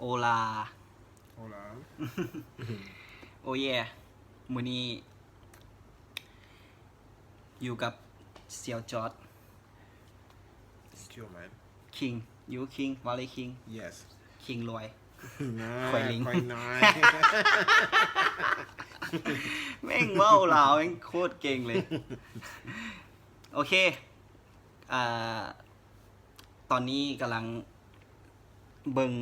Hola. Hola. Oh yeah. ມື້ນີ້ຢູ່ກັບສ່ຽວຈອດ Thank you, man. King. You king. Wale king. Yes. King ລວຍ. ຂ້ອຍລິງ. ຂ້ອຍນ້ອຍ. ແມ່ງເວົ້າລາວແມ່ງໂຄດເກັ່ງເລີຍ. ໂອເຄ ອ່າ ຕອນນີ້ກຳລັງເບິ່ງ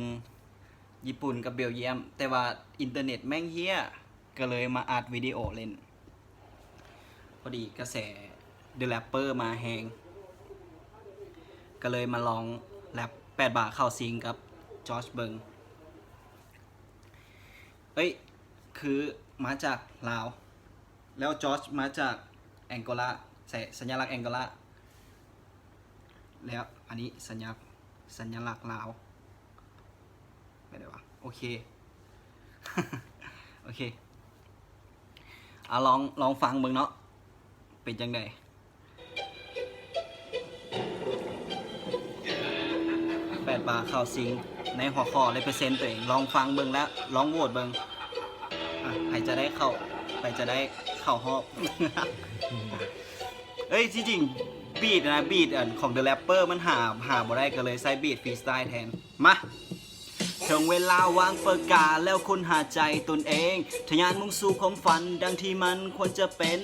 ຍີ່ປຸ່ນກັບເບວຢ້ຽມ ແຕ່ວ່າອິນເຕີເນັດແມ່ງເຮ້ຍ ກໍເລີຍມາອັດວິດີໂອເລ່ນ. ພໍດີກະແສ The Rapper ມາແຮງ ກໍເລີຍມາລອງແຣັບແປດບາເຂົ້າຊິງກັບຈອດເບິ່ງ. ເອີຍ ຄືມາຈາກລາວ ແລ້ວຈອດມາຈາກແອງໂກລາ ໃສ່ສັນຍາລັກແອງໂກລາ ແລ້ວອັນນີ້ສັນຍາ ສັນຍາລັກລາວ ໄປໄດ້ວະ? ໂອເຄ ໂອເຄ ອ່ະ ລອງ ລອງຟັງເບິ່ງເນາະ ເປັນຈັ່ງໃດ? ແປດບາເຂົ້າຊິງໃນຫົວຂໍ້ represent ຕົວເອງ ລອງຟັງເບິ່ງ ແລະ ລອງໂຫວດເບິ່ງ ອ່ະ ໃຜຈະໄດ້ເຂົ້າ ໃຜຈະໄດ້ເຂົ້າຮອບ. ເອີຍ ທີ່ຈິງບີດນະ ບີດອັນຂອງ The Rapper ມັນຫາ ຫາບໍ່ໄດ້ ກໍເລີຍໃຊ້ບີດ freestyle ແທນ. ມາ ເຖິງເວລາວາງປາກກາແລ້ວຄົ້ນຫາໃຈຕົນເອງ ທະຍານມຸ່ງສູ່ຄວາມຝັນດັ່ງທີ່ມັນຄວນຈະເປັນ.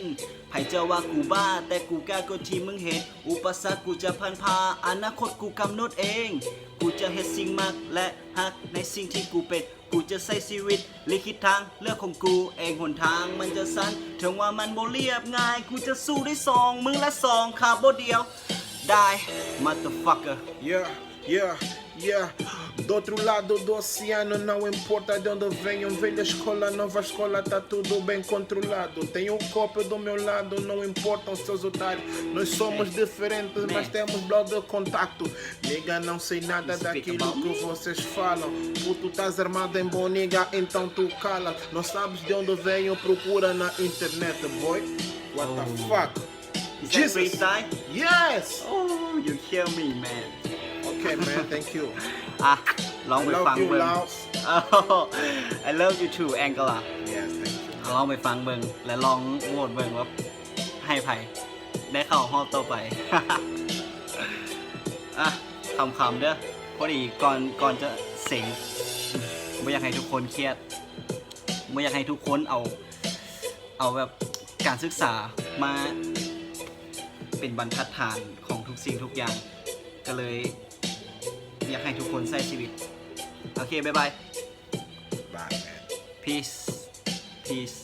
ໃຜຈະວ່າກູບ້າ ແຕ່ກູກ້າກວ່າທີ່ມຶງເຮັດ ອຸປະສັກກູຈະຜ່ານຜ່າ ອະນາຄົດກູກຳນົດເອງ. ກູຈະເຮັດສິ່ງມັກ ແລະ ຮັກໃນສິ່ງທີ່ກູເປັນ. ກູຈະໃຊ້ຊີວິດລິຂິດທາງເລືອກຂອງກູເອງ. ຫົນທາງມັນຈະສັ້ນ ເຖິງວ່າມັນບໍ່ລຽບງ່າຍ ກູຈະສູ້ດ້ວຍສອງມື ແລະ ສອງຂາບໍ່ດຽວ. Die motherfucker. Yeah, yeah, yeah. Do outro lado do oceano, não importa de onde venham, velha escola, nova escola, tá tudo bem controlado. Tenho um copo do meu lado, não importam seus otários. Nós somos diferentes, mas temos bloco de contacto. Nigga, não sei nada daquilo que vocês falam. Puto, tás armado em bom, nigga, então tu cala. Não sabes de onde venho, procura na internet, boy. What the fuck? Is that freestyle? Yes! Oh, you kill me, man. Okay, man, thank you. ອ່ະ ລອງໄປຟັງເບິ່ງ. I love you too, Angola. Yes, thank you. ລອງໄປຟັງເບິ່ງ ແລະ ລອງໂຫວດເບິ່ງວ່າໃຫ້ໃຜໄດ້ເຂົ້າຮອບຕໍ່ໄປ. ອ່ະ ຂຳໆເດີ້ ພໍດີກ່ອນ ກ່ອນຈະເສັງ ບໍ່ຢາກໃຫ້ທຸກຄົນຄຽດ ບໍ່ຢາກໃຫ້ທຸກຄົນເອົາ ເອົາແບບການສຶກສາມາເປັນບັນທັດຖານຂອງທຸກສິ່ງທຸກຢ່າງ ກໍເລີຍຢາກໃຫ້ທຸກຄົນໃຊ້ຊີວິດ. ໂອເຄ ບາຍບາຍ. Bye, man. Peace. Peace.